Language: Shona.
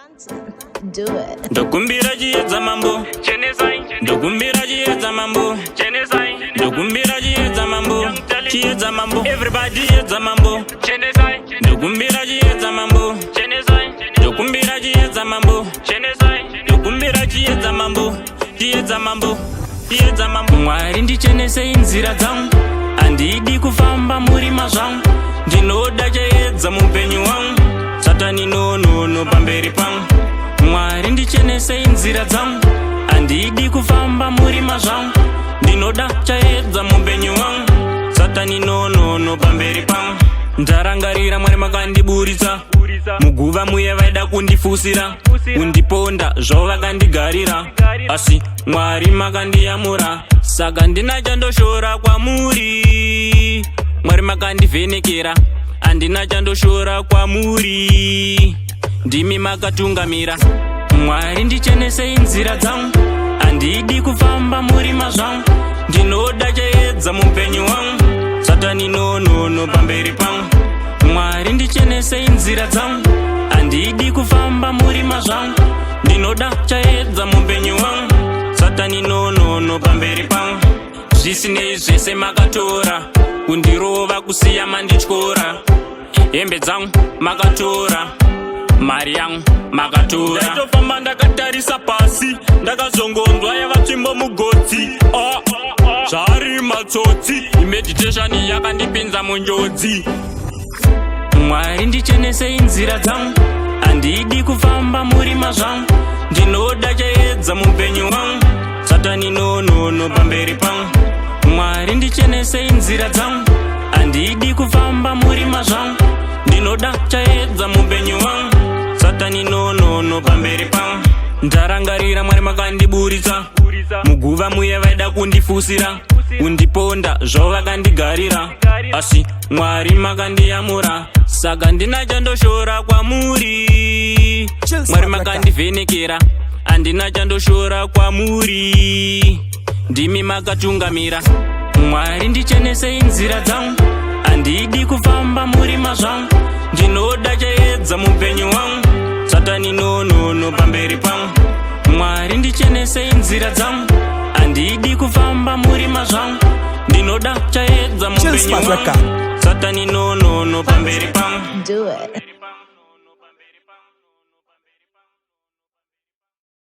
Do it. Ndokumbira chiedza, Mambo. Ndokumbira chiedza, Mambo. Ndokumbira chiedza, Mambo. Chiedza, Mambo. Everybody, chiedza, Mambo. Ndokumbira chiedza, Mambo. Ndokumbira chiedza, Mambo. Ndokumbira chiedza, Mambo. Chiedza, Mambo. Chiedza, Mambo. Mwari, ndichenesei nzira dzangu. Handidi kufamba murima zvangu. Ndinoda chiedza muupenyu hwangu. Satani, no, no, no pamberi pangu. Mwari, ndichenesei nzira dzangu. Handidi kufamba murima zvangu. Ndinoda chaedza muupenyu hwangu. Satani, no, no, no pamberi pangu. Ndarangarira, Mwari, makandiburitsa muguva muye. Vaida kundifusira, kundiponda zvavo vakandigarira, asi Mwari makandiyamura. Saka ndina chandoshora kwamuri. Mwari, makandivhenekera. Handina chandoshora kwamuri. Ndimi makatungamira. Mwari, ndichenesei nzira dzangu. Handidi kufamba murima zvangu. Ndinoda chaedza muupenyu hwangu. Satani, no, no, no pamberi pangu. Mwari, ndichenesei nzira dzangu. Handidi kufamba murima zvangu. Ndinoda chaedza muupenyu hwangu. Satani, no, no, no pamberi pangu. Zvisinei zvese makatora, kundirova kusiya mandityora. Hembe dzangu makatora, mari yangu makatora. Ndaitofamba ndakatarisa pasi, ndakazongonzwa yavatsvimbo mugotsi. Ah, zvari matsotsi. Imeditation yakandipinza munjodzi. Mwari, ndichenesei nzira dzangu. Handidi kufamba murima zvangu. Ndinoda chaedza muupenyu hwangu. Satani, no, no, no pamberi pangu. Mwari, ndichenesei nzira dzangu. Handidi kufamba murima zvangu. Ndinoda chaedza muupenyu hwangu. Satani, no, no, no pamberi pangu. Ndarangarira, Mwari, makandiburitsa muguva muye. Vaida kundifusira, kundiponda zvavo vakandigarira, asi Mwari makandiyamura. Saka ndina chandoshora kwamuri. Mwari, makandivhenekera. Handina chandoshora kwamuri. Ndimi makatungamira. Mwari, ndichenesei nzira dzangu. Handidi kufamba murima zvangu. Ndinoda chaedza muupenyu hwangu. Satani, no, no, no pamberi pangu. Mwari, ndichenesei nzira dzangu. Handidi kufamba murima zvangu. Ndinoda chaedza muupenyu Chillspot hwangu. Record. Satani, no, no, no pamberi pangu. Do it.